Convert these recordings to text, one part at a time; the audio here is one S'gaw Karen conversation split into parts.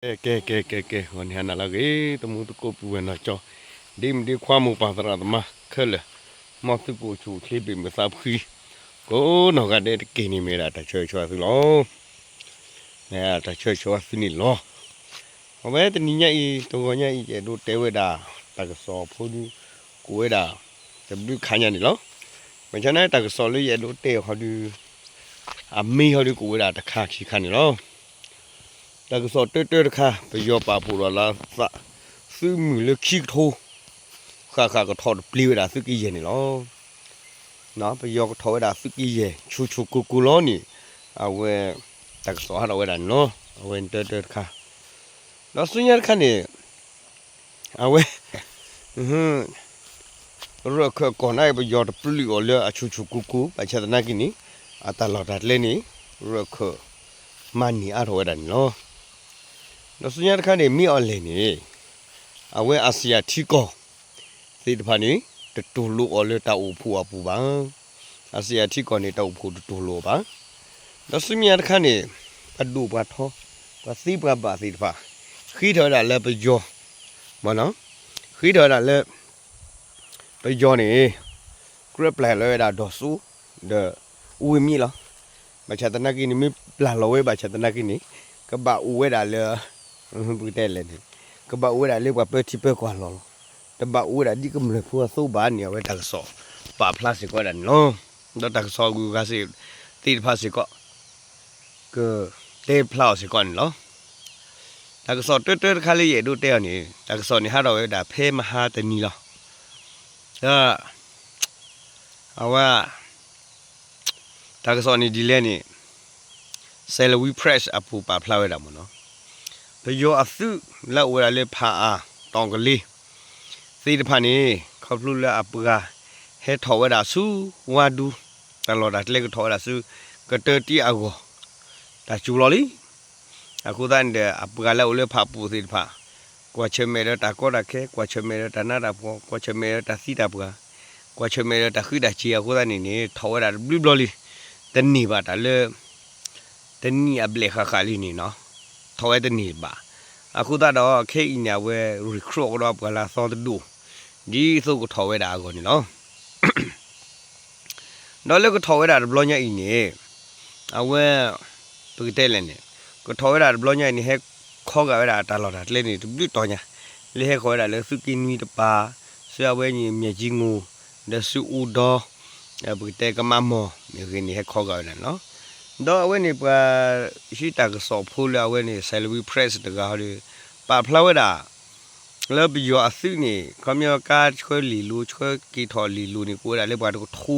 ကဲ ကဲ ကဲ ကဲ ကဲ ဂီၤန့ၣ်ဟါနၤလၢအဂ့ၤ သမူသကိးပုၢ်ဝဲၢ်နီၢ်ကၠီ ဒ့မုၣ်ဒ့ခွါမိၢ်ပၢ်သရၣ်သမါခဲလၢာ် မ်သုကအိၣ်ဆူၣ်အိၣ်ချ့ဘၣ်မုာ်သးဖှံ ကိးနီၢ်ဂၤဒဲးတက့ၢ်န့ၣ်မ့ၢ်ဝဲဒၣ်တၢ်ဆၢဂ့ၤဆၢဝါသုလီၤ. တၢ်ဆၢဂ့ၤဆၢဝါသုန့ၣ်လီၤ. အဝဲတနံၤညါအံၤ တဂီၤညါအံၤ ယအဲၣ်ဒိးတဲဝဲဒၣ် တၢ်ကစီၣ်ဖိဒု ကိးဝဲဒၣ် တဘျုးခါညါန့ၣ်လီၤ. ဘၣ်ဆၣ်န့ၣ် တၢ်ကစီၣ်လၢယအဲၣ်ဒိးတဲအီၤခီဒု အမ့ၢ်ဟီဒုကိးဝဲဒၣ်တခါခံခါန့ၣ်လီၤ. တၢ်ကစီၣ်တၢတၢတခါ ပယီၤပာ်ဖှိၣ်ဒီးလၢသး သုးမုၢ်လၢခံကထိ ဃၣ်ဃၣ်ကထီၣ်တပျ့ၤဝဲဒၣ်သုးက့ယဲၢ်န့ၣ်လီၤ. ပယီၤကထီၣ်ဝဲဒၣ်သုးက့ယဲၢ် ဆူၣ်ဆူၣ်ကိၢ်ကိၢ်လီၤန့ၣ် အဝဲ တၢ်ကစီၣ်ဟးထီၣ်ဝဲဒၣ်န့ၣ်လီၤ. အဝဲတၢတၢတခါ ဒီးဆူညါတခါန့ၣ် အဝဲ ရၢၢ်ခၢၣ်ကီၢ်န့ၣ် ပယီၤတပျုာ်အီၤလၢအဆူၣ်ဆူၣ်ကိၢ်ကိၢ် ဘၣ်ဆၣ်သနာ်က့န့ၣ် အတၢ်လီၢ်တၢ်ကျဲန့ၣ် ရၢၢ်ခၢၣ်မၤန့ၢ်အါထီၣ်ဝဲဒၣ်န့ၣ်လီၤ. ဒီးဆူညါတခါန့ၣ် မ့ၢ်အီၤလဲၣ်န့ၣ် အဝဲအစယၤထံကီၢ်သ့ၣ်တဖၣ်န့ၣ် တတူၢ်လိာ်အီၤလၢတၢ်အိၣ်ဖှိၣ်အပူၤဘၣ်. အစယၤထံကီၢ်န့ၣ် တၢ်အိၣ်ဖှိၣ်တတူၢ်လိာ်အီၤဘၣ်. ဒီးဆူမဲာ်ညါတခါန့ၣ် ပဒိၣ်ပှၤထီ ပှၤသ့ပှၤဘၣ်သ့ၣ်တဖၣ် ဃ့ထီၣ်ဝဲဒၣ်လၢပယီၤ မ့ၢ်နီၤ ဃ့ထီၣ်ဝဲဒၣ်လၢ ပယီၤန့ၣ် ကြၢးပျၢ်လီၤဝဲဒၣ်ဒီးစိ ဒီး အူဝ့မံလီၤ. ဘၣ်ဆၣ်သနာ်က့န့ၣ် မ့ၢ်ပျၢ်လီၤဝဲဘၣ်ဆၣ်သနာ်က့န့ၣ် ကဘၣ်အိၣ်ဝဲဒၣ်လၢ ပကတဲလဲၣ်န့ၣ် ကဘၣ်အိၣ်ဝဲဒၣ်လၢပှၤပၢထံပၢကီၢ်အလီၢ်လီၤ. တဘၣ်အိၣ်ဝဲဒၣ်ဒ်ကမျၢၢ်ဖိအသိးဘၣ်န့ၣ် အဝဲတၢ်ကစီၣ်ပာ်ဖျါစ့ၢ်ကီးဝဲဒၣ်န့ၣ်လီၤ. ဒီးတၢ်ကစီၣ်အဂုၤအဂၤစ့ၢ် သ့ၣ်တဖၣ်စ့ၢ်ကီး ကတဲဖျါအီၤစ့ၢ်ကီးန့ၣ်လီၤ. တၢ်ကစီၣ်တၢတၢတခါလၢယအဲၣ်ဒိးတဲအီၤန့ၣ် တၢ်ကစီၣ်န့ၣ်ဟးထီၣ်ဝဲဒၣ်ဖဲမဟါတနံၤလီၤ. ဒီး အဝဲ တၢ်ကစီၣ်န့ၣ်ဒ်လဲၣ်န့ၣ် Salween Press အပူၤပာ်ဖျါဝဲဒၣ်မ့ၢ်နီၤ ပယီၤအသုးလၢအိၣ်ဝဲဒၣ်လၢဖၣ်အၣ် တီၣ်ကလ့ သ့ၣ်တဖၣ်န့ၣ် ခီဖျိလၢအပှၤဟဲထီၣ်ဝဲဒၣ်ဆူဝါဒူ တၢ်လီၢ်တၢ်ကျဲကထီၣ်ဝဲဒၣ်ဆူ ကတၢၢ်တံၢ်အဂီၢ် တၢ်စူၤလီၤလံ. အဃိသတးန့ၣ်ဒီး အပှၤလၢအိၣ်လၢဖၣ်ပူၣ်သ့ၣ်တဖၣ် ကွၢ်ဆၢၣ်မဲာ်ဒီးတၢ်ကီတၢ်ခဲ ကွၢ်ဆၢၣ်မဲာ်ဒီးတၢ်နးတၢ်ဖှီၣ် ကွၢ်ဆၢၣ်မဲာ်ဒီးတၢ်သံတၢ်ပှၢ် ကွၢ်ဆၢၣ်မဲာ်ဒီးတၢ်ဃံးတၢ်စ့ၤအဃိသတးန့ၣ်န့ၣ် ထီၣ်ဝဲဒၣ်တဘျုးဘျီလံ. တန့ၢ်ဘၣ်တၢ်လၢ တနံၣ်အဘျဲၣ်ဃၣ်ဃၣ်လံန့ၣ်နီၤ ထီၣ်ဝဲတန့ၢ်ဘၣ်. အဃိသတးဒီး ခဲအံၤန့ၣ် အဝဲ recruit ကဒီးပှၤလၢအသီတဒူၣ် ဒ်သိးကထီၣ်ဝဲဒၣ်အဂီၢ်န့ၣ်လီၤ. ဒီးလၢကထီၣ်ဝဲဒၣ်တဘျီညါအံၤန့ၣ် အဝဲ ပကတဲလဲၣ်န့ၣ် ကထီၣ်ဝဲဒၣ်တဘျီညါအံၤန့ၣ် ဟဲခီဂာ်ဝဲဒၣ်တၢ်လီၢ်တၢ်ကျဲန့ၣ် တဘျုးတီၤညါ လၢဟဲဃီၤဝဲဒၣ်လၢသုးက့နွံတပၤ ဆူအဝဲန့ၣ် မၠဲၣ်ကၠံငိၣ် ဒီးဆူအူဒီ ပကတဲကမးမီၢ် မ့ၢ်ဂ့ၤန့ၣ် ဟဲခီဂာ်ဝဲဒၣ်န့ၣ်လီၤ. ဒီးအဝဲန့ၣ်ပှၤ ဟံးတၢ်ကစီၣ်ဖိလၢအဝဲန့ၣ် Salween Press တဂၤဟီဒီး ပာ်ဖျါဝဲဒၣ် လၢပယီၤအသုးန့ၣ် ခီပညီကါဆှၢလ့ၢ်လိၤ ဆှၢက့ၤထီၣ်လ့ၢ်လိၤန့ၣ် ကအိၣ်ဝဲဒၣ်လၢပှၤတကထိ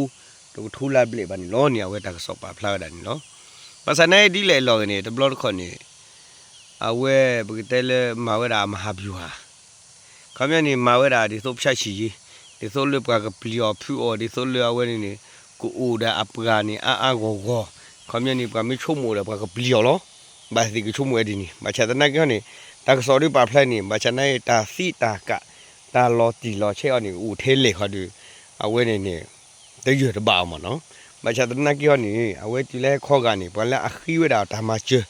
တကထိလၢအဘျဲၣ်ဘၣ်န့ၣ်လီၤန့ၣ် အဝဲတၢ်ကစီၣ်ပာ်ဖျါဝဲဒၣ်န့ၣ်လီၤ. ဘၣ်ဆၣ်နာ်အံၤဒ်လဲၣ်အလီၢ်ဂ့ၤန့ၣ် တဘျီတခီၣ်န့ၣ် အဝဲပကတဲလၢမၤဝဲဒၣ်မဟာဗျူဟာ ခီပညီန့ၣ် မၤဝဲဒၣ်ဒ်သိးဖၠၣ်ဆံၣ်ယံၤ ဒ်သိးလၢပှၤကပျံၤအီၤဖုးအီၤ ဒ်သိးလၢအဝဲန့ၣ်န့ၣ် ကအိၣ်ဒီးအပှၤန့ၣ် အါအါဂီၢ်ဂီၢ် ခီပညီန့ၣ် ပှၤမ့ၢ်ဆိကမိၣ်ဒီးပှၤကပျံၤအီၤလီၤ. ဘၣ်သ့ၣ်ကဆိကမိၣ်ဝဲဒ်န့ၣ် ဘၣ်ဆၣ်သနာ်က့ဟီန့ၣ် တၢ်ကစီၣ်ဒုးပာ်ဖျါန့ၣ် ဘၣ်ဆၣ်နာ်အံၤ တၢ်သံတၢ်ကး တၢ်လီၤတံၢ်လီၤဆဲးအီၤန့ၣ် အိၣ်ထဲလဲၣ်ဃီဒီး အဝဲန့ၣ်န့ၣ် တယၢၢ်တဘၣ်အီၤမ့ၢ်နီၤ. ဘၣ်ဆၣ်သနာ်က့ဟီန့ၣ် အဝဲတုၤလၢဟဲခီဂာ်န့ၣ် ပှၤလၢအဃ့ဝဲဒၣ်တၢ်မၤစၢၤ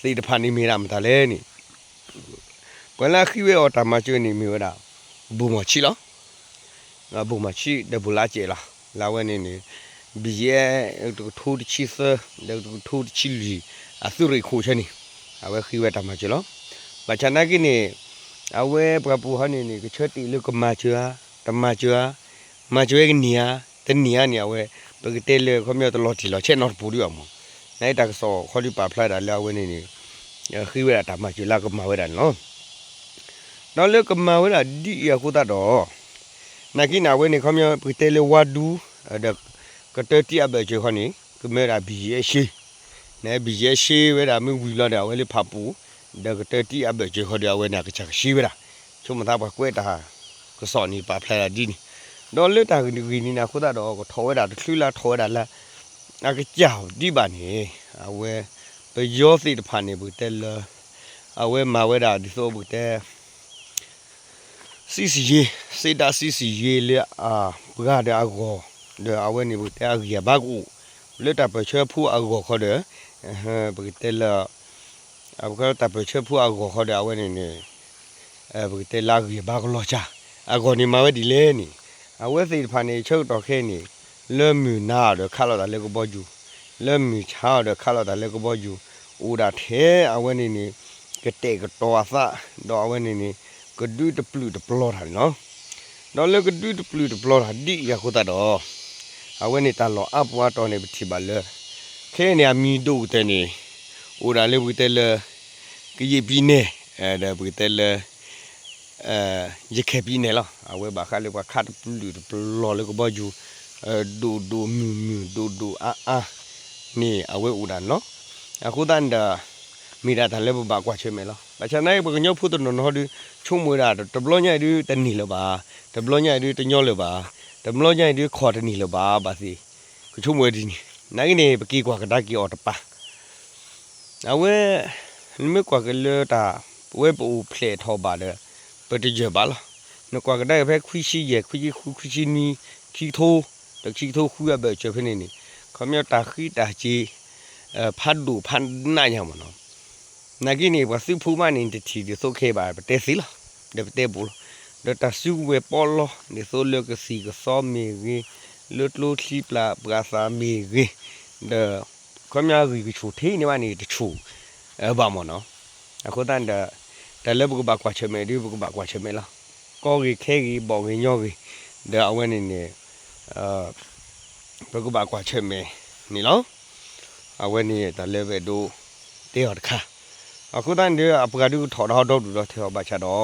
သ့ၣ်တဖၣ်န့ၣ်မ့ၢ်ဒၣ်မတၤလဲၣ်န့ၣ် ပှၤလၢအဃ့ဝဲအီၤတၢ်မၤစၢၤန့ၣ်မ့ၢ်ဝဲဒၣ် ဘိၣ်မီၢ်ဆံးလီၤ. ဘိၣ်မီၢ်ဆံးဒီးဘိၣ်လါစဲးလီၤ. လၢအဝဲန့ၣ်န့ၣ် ဘံၣ်ယဲၢ် တကထိတဆံသၢ ဒီးတကထိတဆံလွံၢ် အသုးရ့ၣ်ခိၣ်ဆၢန့ၣ် အဝဲဃ့ဝဲတၢ်မၤစၢၤလီၤ. ဘၣ်ဆၣ်သနာ်က့န့ၣ် အဝဲပှၤပူၤဟီန့ၣ်န့ၣ် ကဆၢတဲာ်လၢကမၤစၢၤဧါ တမၤစၢၤဧါ မၤစၢၤဝဲကန့ၢ်ဧါ တန့ၢ်ဧါန့ၣ် အဝဲ ပကတဲလၢခီပညီတလီၤတံၢ်လီၤဆဲးနီတပူၤဒံးအီၤမ့ၢ် နာ်အံၤတၢ်ကစီၣ်ခီဒုးပာ်ဖျါဒၣ်လၢအဝဲန့ၣ်န့ၣ် ဃ့ဝဲဒၣ်တၢ်မၤစၢၤလၢကမၤဝဲဒၣ်န့ၣ်လီၤ. ဒီးလၢကမၤဝဲဒၣ်ဒ်အံၤအဃိသတးဒီး နာ်က့န့ၣ် အဝဲန့ၣ်ခီပညီပကတဲလၢဝါဒူ ဒီးကတၢၢ်တံၢ်အဘၢၣ်စၢၤခီန့ၣ် ကမၢဝဲဒၣ် ဘံၣ်ယဲၢ်ရှ့ နဘံၣ်ယဲၢ်ရှ့ဝဲဒၣ်မ့ၢ်ဝံၤလီၤဒီး အဝဲလၢဖးပူၤ ဒီးကတၢၢ်တံၢ်အဘၢၣ်စၢၤခီဒီး အဝဲန့ၣ်အကစၢ်ကရှ့ဝဲဒၣ် ဆိကမိၣ်သးပှၤကွဲးတၢ်ကစီၣ်န့ၣ် ပာ်ဖျါဒၣ်ဒ်န့ၣ် ဒီးလၢတၢ်ဂ့ၢ်န့ၣ်န့ၣ် အဃိသတးဒီး ကထီၣ်ဝဲဒၣ်တချုးလၢထီၣ်ဝဲဒၣ်လၢ အကစၢ်ဒ်ဘၣ်န့ၣ် အဝဲ ပယီၤသ့ၣ်တဖၣ်န့ၣ် ပကတဲလၢ အဝဲမၤဝဲဒၣ်ဒ်သိးပကတဲ စစ်ဆင်ရေး စစ်တပ်စစ်ဆင်ရေးလၢအပှၤဒီးအဂီၢ် ဒီးအဝဲန့ၣ်ပကတဲအဂံၢ်အဘါကအိၣ် လၢတၢ်ပၢၢ်ဆၢဖိအဂီၢ်ခီဒီး ပကတဲလၢ အဝဲတၢ်ပၢၢ်ဆၢဖိအဂီၢ်ဃီဒီး အဝဲန့ၣ်န့ၣ် ပကတဲလၢအဂံၢ်အဘါကလီၤစှၤ, အဂီၢ်န့ၣ်မၤဝဲဒ်လဲၣ်န့ၣ်, အဝဲသ့ၣ်တဖၣ်န့ၣ် ဆၢကတီၢ်ခဲအံၤန့ၣ် လၢမုၢ်နၤအီၤဒီးခးလီၤတၢ်လၢကဘီယူၤ, လၢမုၢ်ဆါအီၤဒီးခးလီၤတၢ်လၢကဘီယူၤ, အိၣ်ဒၣ်ထဲအဝဲန့ၣ်န့ၣ် ကတဲာ်ကတီၤအသး, ဒီးအဝဲန့ၣ်န့ၣ် ကဒုးတပျုာ်တပျီၤတၢ်န့ၣ်လီၤ. ဒီးလၢကဒုးတပျုာ်တပျီၤတၢ်ဒ်အံၤအဃိသတးဒီး အဝဲန့ၣ်တၢ်လီၢ်အါပူၤအါတီၤန့ၣ် ပထံၣ်ဘၣ်လၢ ခဲအံၤန့ၣ် အမံၤဒိၣ်ကတၢၢ်န့ၣ် အိၣ်ဒၣ်လၢပကတဲလၢ ကယံာ်ပံၤနဲၣ် ဒီးပကတဲလၢ ယခဲပံၤနဲၣ်လီၤ. အဝဲဘၣ်ဃးလၢပှၤခးတပျုာ်တပျီၤလၢကဘီယူၤ ဒိၣ်ဒိၣ်မုၢ်မုၢ် ဒိၣ်ဒိၣ်အါအါန့ၣ် အဝဲအိၣ်ဒၣ်န့ၣ်လီၤ. အဃိသတးန့ၣ်ဒီး မ့ၢ်ဒၣ်တၢ်လၢပဘၣ်ကွၢ်ဆၢၣ်မဲာ်လီၤ. ဘၣ်ဆၣ်သနာ်က့ ပှၤကညီဖိတနီၤနီၤဒီး ဆိကမိၣ်ဝဲဒၣ် တဘျီညါအံၤဒုး တန့ၢ်လၢၤဘၣ်, တဘျီညါအံၤဒုး တညီလၢၤဘၣ်, တဘျီညါအံၤဒုး ခီၣ်တန့ၢ်လၢၤဘၣ် ဘၣ်သ့ၣ်, ကဆိကမိၣ်ဝဲဒ်န့ၣ်, နာ်က့န့ၣ် ပက့ၤကွၢ်ကဒါက့ၤအီၤတပၤ အဝဲ နမ့ၢ်ကွၢ်က့ၤလၢတၢ် ပဝဲပအိၣ်ဖျဲၣ်ထီၣ်ဘၣ်ဒီး ပတယၢၢ်ဘၣ်လီၤ. နကွၢ်ကဒါက့ၤဖဲခွံဆံယဲၢ် ခွံဆံဃု ခွံဆံနွံ ခံကထိ ဒီးခံကထိဃုအဘၢၣ်စၢၤဖဲန့ၣ်န့ၣ် ခီပညီတၢ်ဃံတၢ်စ့ၤ ဖးဒိၣ်ဖးနးညါမ့ၢ်နီၤ. နာ်က့န့ၣ် ပှၤသုးဖိမးန့ၣ် တထံၣ်ဒ်သိးခဲအံၤဘၣ် ပတဲသ့လီၤ, ဒီးပတဲဘူးလီၤ. ဒီးတၢ်စုကဝဲၤပီးလီ ဒ်သိးလၢကသံၣ်ကသီမ့ၢ်ဂ့ၤ, လၢကျိချံပျၢ်ပှၤသးမ့ၢ်ဂ့ၤ, ဒီး ခီပညီအဂံၢ်ကဆူၣ်ထံးန့ၣ်ဘၣ်န့ၣ် တဆူၣ်ဘၣ်မ့ၢ်နီၤ. အဃိသတးန့ၣ်ဒီး တၢ်လၢပကဘၣ်ကွၢ်ဆၢၣ်မဲာ်ဒုး ပကဘၣ်ကွၢ်ဆၢၣ်မဲာ်လီၤ. ကီဂ့ၤခဲဂ့ၤ ဘီၣ်ဂ့ၤညီဂ့ၤ, ဒီးအဝဲန့ၣ်န့ၣ် ပကဘၣ်ကွၢ်ဆၢၣ်မဲာ်န့ၣ်လီၤ. အဝဲန့ၣ်တၢ်လၢပအဲၣ်ဒိးတဲအီၤတခါ. အဃိသတးန့ၣ်ဒီး အပှၤဒုးကထီၣ်ဒီးဒီဒူၣ်ဒီထၢအီၤဘၣ်ဆၣ်ဒီး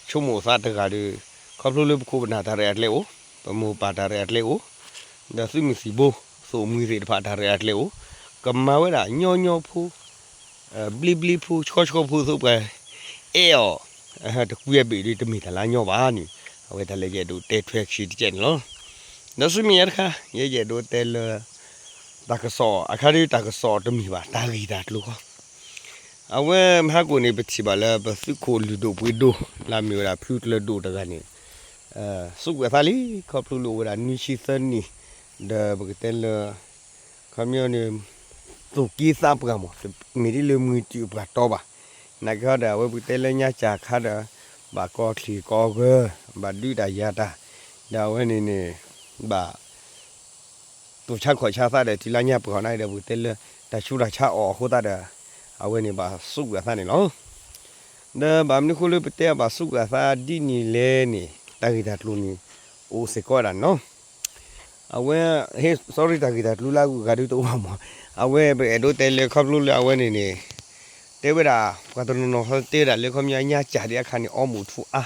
ဆိကမိၣ်သးတဂၤဒီး ခီဖျိလၢပခိၣ်ပနၢ်တၢ်ရဲၣ်အကျဲအိၣ်, ပမိၢ်ပၢ်တၢ်ရဲၣ်အကျဲအိၣ်, ဒီးသုးမုၢ်သံၣ်ဘိ သိၣ်မှံၤသ့ၣ်တဖၣ်တၢ်ရဲၣ်အကျဲအိၣ်, ကမၤဝဲဒၣ်ညီညီဖိ ဘျ့ဘျ့ဖိ ဆှီဆှီဖိသိးပှၤအဲၣ်အီၤ တကွံအဘ့ၣ်ဒီး တမ့ၢ်တၢ်လၢညီဘၣ်န့ၣ် အဝဲတၢ်လၢယအဲၣ်ဒိးတဲထွဲခံတကဲန့ၣ်လီၤ. ဒီးဆူမဲာ်ညါတခါ ယအဲၣ်ဒိးတဲလၢ တၢ်ကစီၣ်အခါဒီး တၢ်ကစီၣ်တမ့ၢ်ဘၣ် တၢ်ဂ့ၢ်တၢ်ကျိၤဃီ အဝဲမဟါကိၣ်န့ၣ် ပထံၣ်ဘၣ်လၢပသုးခိၣ်လုၢ်ဒိၣ်ပှ့ၤဒိၣ် လၢအမ့ၢ်ဝဲဒၣ်ဖုတလၢဒိၣ်တဂၤန့ၣ် စူးကွံာ်အသးလံ ခီဖျိလၢအိၣ်ဝဲဒၣ်နွံဆံသၢနံၣ် ဒီးပကတဲလၢ ခီပညီန့ၣ် သူၣ်က့သးပှၢ်မး တမ့ၢ်ဒ်လၢမုၢ်တုၤအပှၤတီဘၣ်. နာ်က့ဒီး အဝဲပကတဲလၢညါစၢ်ခါဒီး ဘၣ်ကီချံၣ်ကီဂၢၤ ဘၣ်ဒုးတၢ်ယၤတၢ် ဒီးအဝဲန့ၣ်န့ၣ် ဘၣ် တိၢ်ဆါခီၣ်ဆါသးဒီး တုၤလၢညါပှၤန့ၣ်ဒီး ပကတဲလၢ တၢ်ဆူးတၢ်ဆါအီၣ်အဃိသတးဒီး အဝဲန့ၣ်ဘၣ်စူးကွံာ်အသးန့ၣ်လီၤ. ဒီးဘၣ်မနုၤဃိလၢပတဲအီၤဘၣ်စူးကွံာ်အသးဒ်န့ၣ်လဲၣ်န့ၣ် တၢ်ဂ့ၢ်တၢ်ကျိၤန့ၣ် အိၣ်စ့ၢ်ကီးဝဲဒၣ်န့ၣ်လီၤ. အဝဲ ဟ့ၣ် sorry တၢ်ဂ့ၢ်တၢ်ကျိၤလၢအဂုၤအဂၤဒုးတအိၣ်ဘၣ်မး, အဝဲပအဲၣ်ဒိးတဲလၢခီဖျိလၢအဝဲန့ၣ်န့ၣ် တဲဝဲဒၣ် ပှၤတနီၤနီၤတဲဝဲဒၣ်လၢခီပညီညါစၢ်ဒံးအခါန့ၣ် အီမူးထူအါ,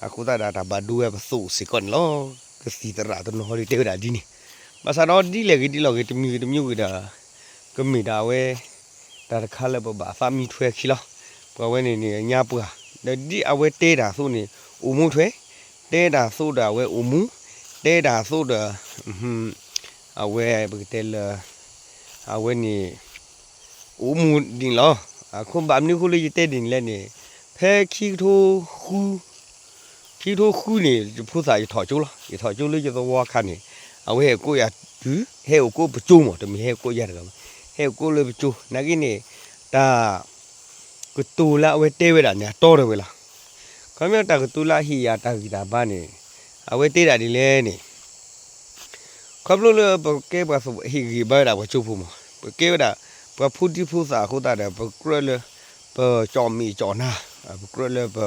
အဃိသတးဒီးတၢ်ဘၣ်ဒိဝဲပသိးစ့ၢ်ကီးန့ၣ်လီၤ. ကသံၣ်သရၣ်တနီၤဟီဒုးတဲဝဲဒၣ်ဒ်န့ၣ်, ဘၣ်ဆၣ်ဒီးဒ်လဲၣ်ဂ့ၤဒ်လဲၣ်ဂ့ၤ တမံၤဂ့ၤတမံၤဂ့ၤဒီး ကမ့ၢ်ဒၣ်အဝဲ တၢ်တခါလၢပဘၣ်သးမံထွဲအခံလီၤ. ပှၤဝဲန့ၣ်န့ၣ် ညါပှၢ် ဒီးဒ်အဝဲတဲတၢ်အသိးန့ၣ် အိၣ်မူထွဲ, တဲတၢ်အသိးဒီးအဝဲအိၣ်မူ, တဲတၢ်အသိးဒီး အဝဲပကတဲလၢ အဝဲန့ၣ် အိၣ်မူဒ်န့ၣ်လီၤ. အဃိဘၣ်မနုၤအဃိလၢယတဲဒ်န့ၣ်လဲၣ်န့ၣ် ဖဲခံကထိ ခံကထိဃုန့ၣ် ယဖိသၣ်ယထီၣ်ကၠိလီၤ. ယထီၣ်ကၠိလၢယသဝီအခါန့ၣ် အဝဲဟဲအိၣ်ကိးယၤတုၤ ဟဲအိၣ်ကိးပကၠိမး တမ့ၢ်ဟဲအိၣ်ကိးယၤတဂၤဘၣ်, ဟဲအိၣ်ကိးလၢပကၠိ နာ်က့န့ၣ် တၢ်ကတိၤလၢအဝဲတဲဝဲဒၣ်န့ၣ် အတီဒီးဝဲလီၤ. ခီပညီတၢ်ကတိၤလၢအဟ့ၣ်ယၤတၢ်ဂံၢ်တၢ်ဘါန့ၣ် အဝဲတဲဒၣ်ဒ်လဲၣ်န့ၣ် ခီဖျိလၢပကဲပှၤဟ့ၣ်ဂံၢ်ဘါဝဲဒၣ်ပှၤကၠိဖိမး, ပကဲဝဲဒၣ် ပှၤဖိဒံဖိသၣ်အဃိသတးဒီး ပကြၢးလၢ ပကၠီၣ်မဲာ်ကၠီၣ်နါ, ပကြၢးလၢပ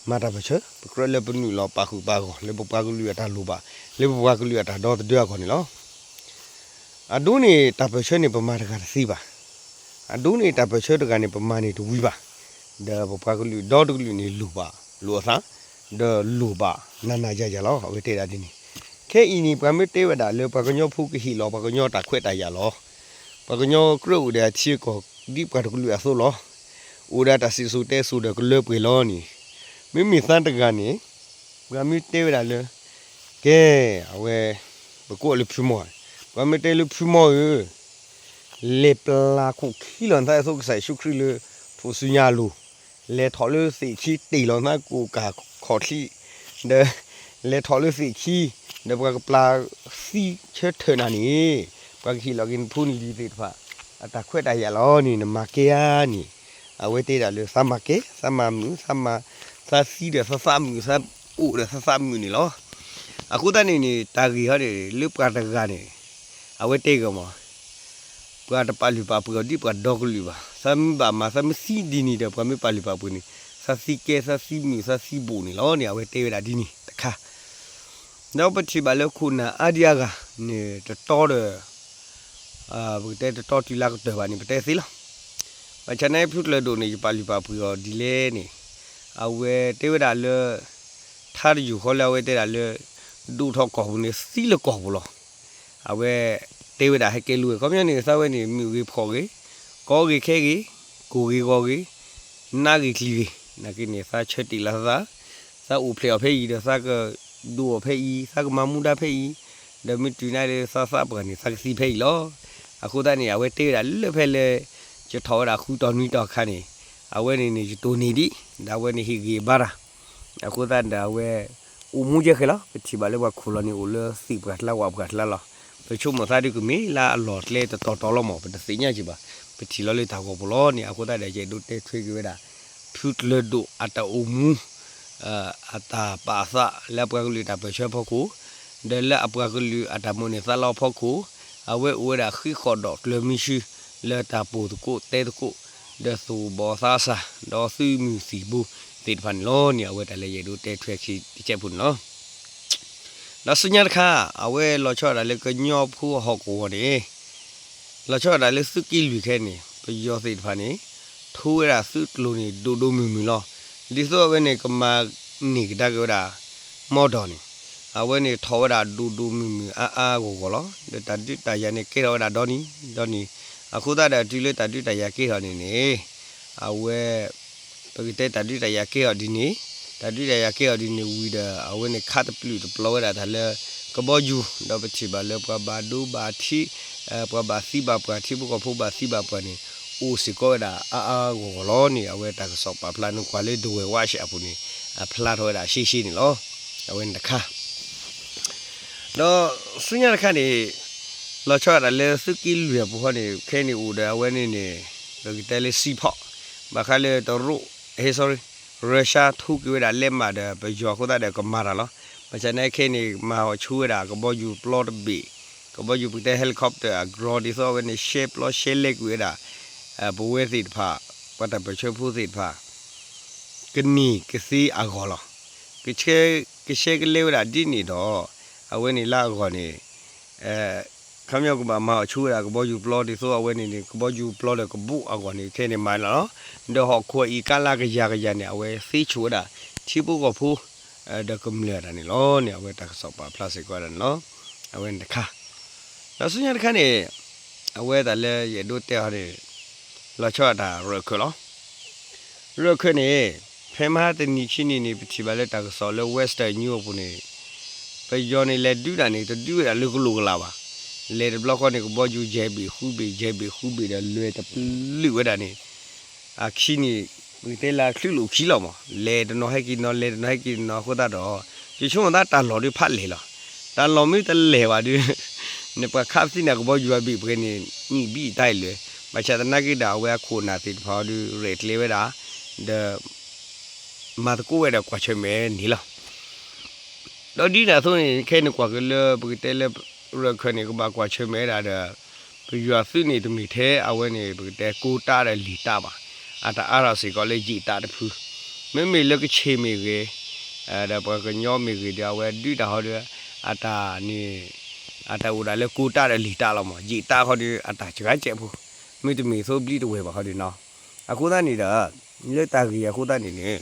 မၤတၢ်ပၢၢ်ဆၢ, ပကြၢးလၢပနုာ်လီၤပာ်ဃုာ်ပာ်ဂီၢ် လၢပပှၤကလုာ်အတၢ်လိၣ်ဘၣ်, လၢပပှၤကလုာ်အတၢ်ဒီသဒၢအဂီၢ်န့ၣ်လီၤ. အဒိန့ၣ် တၢ်ပၢၢ်ဆၢန့ၣ် ပမၤတဂၤတသ့ဘၣ်. အဒိန့ၣ် တၢ်ပၢၢ်ဆၢတဂၤန့ၣ် ပမၤန့ၢ်တဝံၤဘၣ်. ဒီးပပှၤကလုာ်ဒီတကလုာ်န့ၣ် လိၣ်ဘၣ်လိာ်အသး, ဒီးလိၣ်ဘၣ်နးနးယၤယၤလီၤ. အဝဲတဲဒၣ်ဒ်န့ၣ်, ခဲအံၤန့ၣ် ပှၤမ့ၢ်တဲဝဲဒၣ်လၢ ပှၤကညီဖိကဟ့ၣ်လီၤ ပှၤကညီတၢ်ခွဲးတၢ်ယာ်လီၤ. ပှၤကညီကြၢးအိၣ်ဒီးအထံအကီၢ် ဒ်ပှၤတကလုာ်အသိးလီၤ. အိၣ်ဒီးတၢ်စံၣ်စိၤတဲစိၤဒီးကလၢပှဲၤလီၤန့ၣ်, မ့မ့ၢ်သးတဂၤန့ၣ် ပှၤမ့ၢ်တဲဝဲဒၣ်လၢ ကဲ အဝဲ ပကိးလၢဖုမီၢ်, ပှၤမ့ၢ်တဲလၢဖုမီၢ်ဧၢ, လဲၤပျၢ်ခိၣ်ခံလီၤနသးအသိးကစၢ်ယ့ၣ်ၡူးခရံာ်လၢ ထိၣ်စုညါအလိၤ, လဲၤထီၣ်လၢသ့ၣ်ခံတ့ၢ်လီၤနသးကိၣ်ကၢ်ခီၣ်ချံ, ဒီး လဲၤထီၣ်လၢသ့ၣ်ခံ, ဒီးပှၤကပျၢ်သံဆၢထၢၣ်နၤန့ၣ်, ပှၤကဟ့ၣ်လီၤက့ၤနဖိနလံၤသ့ၣ်တဖၣ် အတၢ်ခွဲးတၢ်ယာ်လီၤန့ၣ် နမၤကဲဧါန့ၣ်, အဝဲတဲဒၣ်လၢသးမၤကဲ သးမၤမုာ် သးမၤ သးသံဒီးသးသးမုာ် သးအိၣ်ဒီးသးသးမုာ်န့ၣ်လီၤ. အဃိသတးန့ၣ်န့ၣ် တၢ်ဂ့ၢ်ဟီန့ၣ် လၢပှၤတဂၤန့ၣ် အဝဲတဲဂ့ၤမး ပှၤတပာ်လုၢ်ပာ်ပှ့ၤအီၤဒ်ပှၤဒီကလုာ်ဘၣ်. သးမ့ၢ်ဘၣ်မၤ သးမ့ၢ်သံဒ်န့ၣ်ဒီး ပှၤမ့ၢ်ပာ်လုၢ်ပာ်ပှ့ၤန့ၣ် သးသံကဲ သးသံမုာ် သးသံဘိၣ်န့ၣ်လီၤန့ၣ် အဝဲတဲဝဲဒၣ်ဒ်န့ၣ်တခါ. ဒီးပထံၣ်ဘၣ်လၢခိၣ်နၢ်အါဒံအါဂၤန့ၣ် တတီဒီး ပကတဲတတီတုၤလၢကတၢၢ်ဘၣ်န့ၣ် ပတဲသ့လီၤ. ဘၣ်ဆၣ်န့ၣ်ဖုကျၢၤဒိၣ်န့ၣ် ယပာ်လုၢ်ပာ်ပှ့ၤအီၤဒ်လဲၣ်န့ၣ် အဝဲတဲဝဲဒၣ်လၢ ထါတယုၢ်ဃီလၢအဝဲတဲဒၣ်လၢ ဒိၣ်ထီၣ်ကီၢ်ပူၤန့ၣ် သံလၢကီၢ်ပူၤလီၤ. အဝဲတဲဝဲဒၣ်ဟဲကဲလိာ်ဝဲ ခီပညီန့ၣ် သးဝဲန့ၣ် မုာ်ဂ့ၤဖှီၣ်ဂ့ၤ ကီဂ့ၤခဲဂ့ၤ ကိၢ်ဂ့ၤဂီၤဂ့ၤ နးဂ့ၤချံဂ့ၤ နာ်က့န့ၣ် သးဆၢတ့ၢ်လီၤသး သးအိၣ်ဖျဲၣ်အီၤဖဲအံၤဒီး သးကဒိၣ်အီၤဖဲအံၤ သးကမၤမူဒါဖဲအံၤ ဒီးမ့ၢ်တုၤနၤလၢသးသးပှၢ်န့ၣ် သးကသံဖဲအံၤလီၤ. အဃိသတးန့ၣ် အဝဲတဲဝဲဒၣ်လၢဖဲလၢ ယထီၣ်ဝဲဒၣ်ဃုတီၤနွံတီၤအခါန့ၣ် အဝဲန့ၣ်န့ၣ် ယတိၢ်န့ၢ်ဒံး ဒီးအဝဲန့ၣ်ဟ့ၣ်ဂ့ၤဘါတၢ် အဃိသတးဒီးအဝဲ အိၣ်မူယဲၢ်ဃဲလီၤ. ပထံၣ်ဘၣ်လၢပှၤခိၣ်လီၤန့ၣ် အိၣ်လၢသ့ၣ်ပှၢ်ကျါဝၣ်ပှၢ်ကျါလီၤ. ပဆိကမိၣ်သးဒုးကမ့ၢ်လၢအလီၢ်ကျဲတတီၤတီၤလီၤမး ပတသ့ၣ်ညါက့ၤဘၣ်. ပထံၣ်လီၤလၢတၢ်ဂီၤပူၤလီၤန့ၣ် အဃိသတးဒီး ယအဲၣ်ဒိးတဲထွဲက့ၤဝဲဒၣ် ဖုကျၢၤဒိၣ်အတၢ်အိၣ်မူ အတၢ်ပာ်အသးလၢအပှၤကလုာ်တၢ်ပၢၢ်ဆၢဖီခိၣ် ဒီးလၢအပှၤကလုာ်အတၢ်မိၣ်န့ၢ်သးလီဖီခိၣ် အဝဲအိၣ်ဝဲဒၣ်ဃံးဃီၣ်ဒီးကျၢၤမံဆူ လၢတၢ်ပိာ်သကိးတဲသကိး ဒီးသူၣ်ဘီၣ်သးစၢ် ဒီးသုးမုၢ်သံၣ်ဘိသ့ၣ်တဖၣ်န့ၣ်လီၤန့ၣ် အဝဲတၢ်လၢယအဲၣ်ဒိးတဲထွဲခံတကဲးဖိန့ၣ်လီၤ. ဒီးဆူညါတခါ အဝဲလီၤဆီဒၣ်တၢ်လၢကညီဖိအဟီၣ်ကဝီၤန့ၣ် လီၤဆီဒၣ်တၢ်လၢသုးက့လွံၢ်ခဲန့ၣ် ပယီၤသ့ၣ်တဖၣ်န့ၣ် ထိဝဲဒၣ်သုးကျိၤန့ၣ် ဒိၣ်ဒိၣ်မုၢ်မုၢ်လီၤ. ဒ်သိးအဝဲန့ၣ် ကမၤန့ၢ်ကဒါက့ၤဝဲဒၣ် မီၢ်ဒီးန့ၣ် အဝဲန့ၣ်ထီၣ်ဝဲဒၣ်ဒိၣ်ဒိၣ်မုၢ်မုၢ်အါအါဂီၢ်ဂီၢ်လီၤ. ဒီးတၢ်ဒုးတၢ်ယၤန့ၣ် ကဲထီၣ်ဝဲဒၣ်ဒီနံၤဒီနံၤ အဃိသတးဒီးတုၤလၢတၢ်ဒုးတၢ်ယၤကဲထီၣ်န့ၣ်န့ၣ် အဝဲ ပကတဲတၢ်ဒုးတၢ်ယၤကဲထီၣ်ဒ်န့ၣ် တၢ်ဒုးတၢ်ယၤကဲထီၣ်ဒ်န့ၣ်ဝံၤဒီး အဝဲန့ၣ်ခးတပျုာ်တပျီၤဝဲဒၣ်တၢ်လၢ ကဘီယူၤ ဒီးပထံၣ်ဘၣ်လၢပှၤဘၣ်ဒိဘၣ်ထံး ပှၤဘၣ်သံဘၣ်ပှၢ် ထံဖိကီၢ်ဖိဘၣ်သံဘၣ်ပှၢ်န့ၣ် အိၣ်စ့ၢ်ကီးဝဲဒၣ်အါအါဂီၢ်ဂီၢ်လီၤန့ၣ် အဝဲတၢ်ကစီၣ်ပာ်ဖျါန့ၣ် ကွၢ်လၢဒဝဲၢ်ဝါရှ်အပူၤန့ၣ် အဖျါထီၣ်ဝဲဒၣ်ရှဲရှဲန့ၣ်လီၤ. အဝဲန့ၣ်တခါ ဒီးဆူညါတခါန့ၣ် လီၤဆီဒၣ်တၢ်လၢသုးက့လွံၢ်အပူၤဃီန့ၣ် ခဲအံၤန့ၣ်အိၣ်ဒီးအဝဲန့ၣ်န့ၣ် ပကတဲလၢစံဖီၣ် ဘၣ်ဃးလၢတရူး ဟဲ sorry Russia ထိက့ၤဝဲဒၣ်လဲးမးဒီး ပယီၤအဃိသတးဒီးကမၤတၢ်လီၤ. ဘၣ်ဆၣ်န့ၣ်ခဲအံၤန့ၣ် မၤဟီၣ်ဆိဝဲဒၣ်ကဘီယူၤပျီတဘ့ၣ် ကဘီယူၤပကတဲ helicopter အ drone ဒ်သိးအဝဲန့ၣ် ရှဲပျီရှဲလဲက့ၤဝဲဒၣ် ပဝဲသ့ၣ်တဖၣ် ပှၤတၢ်ပၢၢ်ဆၢဖိသ့ၣ်တဖၣ် ကန့ၢ်ကသ့အဂီၢ်လီၤ. ကဆဲ ကဆဲကလဲဝဲဒၣ်ဒ်န့ၣ်ဒီး အဝဲန့ၣ်လၢအဂီၢ်န့ၣ် ခီပညီကဘၣ်မၤအီၤဆိဝဲဒၣ်ကဘီယူၤပျီဒ်သိးအဝဲန့ၣ်န့ၣ် ကဘီယူၤပျီဒီးကဘိၣ်အဂီၢ်န့ၣ် ခဲန့ၣ်မၤန့ၣ်လီၤ. ဒီးဟီၣ်ခိၣ်အံၤကါလၢကယၤကယၤန့ၣ် အဝဲသ့ဆိၣ်ဝဲဒၣ် ထံဖိကီၢ်ဖိ ဒီးကမျၢၢ်တၢ်န့ၣ်လီၤန့ၣ် အဝဲတၢ်ကစီၣ်ပာ်ဖျါစ့ၢ်ကီးဝဲဒၣ်န့ၣ်လီၤ. အဝဲန့ၣ်တခါ ဒီးဆူညါတခါန့ၣ် အဝဲတၢ်လၢယအဲၣ်ဒိးတဲအီၤန့ၣ် လီၤဆီဒၣ်တၢ်ရၢၢ်ခၢၣ်လီၤ. ရၢၢ်ခၢၣ်န့ၣ် ဖဲမဟါတနံၤခံနံၤန့ၣ် ပထံၣ်ဘၣ်လၢတၢ်ကစီၣ်လၢ Western News အပူၤန့ၣ် ပယီၤန့ၣ်လဲၤဒုးတၢ်န့ၣ် တဒုးဝဲဒၣ်လၢကလိာ်ကလာ်ဘၣ်. လဲၤတဘျီဃီန့ၣ် ကဘီယူၤယဲၢ်ဘ့ၣ်ဃုဘ့ၣ် ယဲၢ်ဘ့ၣ်ဃုဘ့ၣ်ဒီးလဲၤတပျုာ်ဝဲဒၣ်န့ၣ် အခံန့ၣ် ပကတဲလၢချုးလိာ်ခံလီၤမး လဲၤတနီၤဟဲက့ၤနီၤ လဲၤတနီၤဟဲက့ၤနီၤအဃိသတးဒီး ယဆိကမိၣ်သးတၢ်လီၢ်ဒုးဖးလဲၢ်လီၤ. တၢ်လီၢ်မ့ၢ်တလဲၢ်ဘၣ်ဒုး နပှၤခးပသံန့ၣ် ကဘီယူၤအဘ့ၣ်ပှဲၤန့ၣ် နံၣ်ဘံၣ်တၢ်အံၤလၢာ် ဘၣ်ဆၣ်သနာ်က့ဒီး အဝဲအခိၣ်အနၢ်သ့ၣ်တဖၣ်အီၤဒုး ရဲၣ်ကျဲၤဝဲဒၣ် ဒီး မၤသကိးဝဲဒီးကွၢ်ဆၢၣ်မဲာ်န့ၣ်လီၤ. ဒီးဒ်န့ၣ်အသိးန့ၣ် ခဲအံၤန့ၣ်ကွၢ်က့ၤလၢပကတဲလၢ ရၢၢ်ခၢၣ်န့ၣ် ကဘၣ်ကွၢ်ဆၢၣ်မဲာ်ဝဲဒၣ်ဒီး ပယီၤသုးန့ၣ်တမ့ၢ်ထဲအဝဲန့ၣ် ပကတဲကိးတၢ်ဒီးလံာ်တၢ်ဘၣ်. အတၢ်အါထီၣ်စ့ၢ်ကီးလၢယံာ်တၢ်တဖု မ့မ့ၢ်လၢကဆ့ၣ်မ့ၢ်ဂ့ၤ ဒီးပှၤကညီမ့ၢ်ဂ့ၤဒီး အဝဲဒုးတၢ်ဟီဒီး အတၢ်န့ၣ် အတၢ်အိၣ်ဒၣ်လၢကိးတၢ်ဒီးလံာ်တၢ်လီၤမး ယံာ်တၢ်ဃီဒီး အတၢ်စှၤကဲးဖိ မ့တမ့ၢ်သိးဘျံတဝဲၢ်ဘၣ်ဃီဒီးနီၤ. အဃိသတးန့ၣ်ဒီး လၢတၢ်ဂ့ၢ်အဃိသတးန့ၣ်န့ၣ်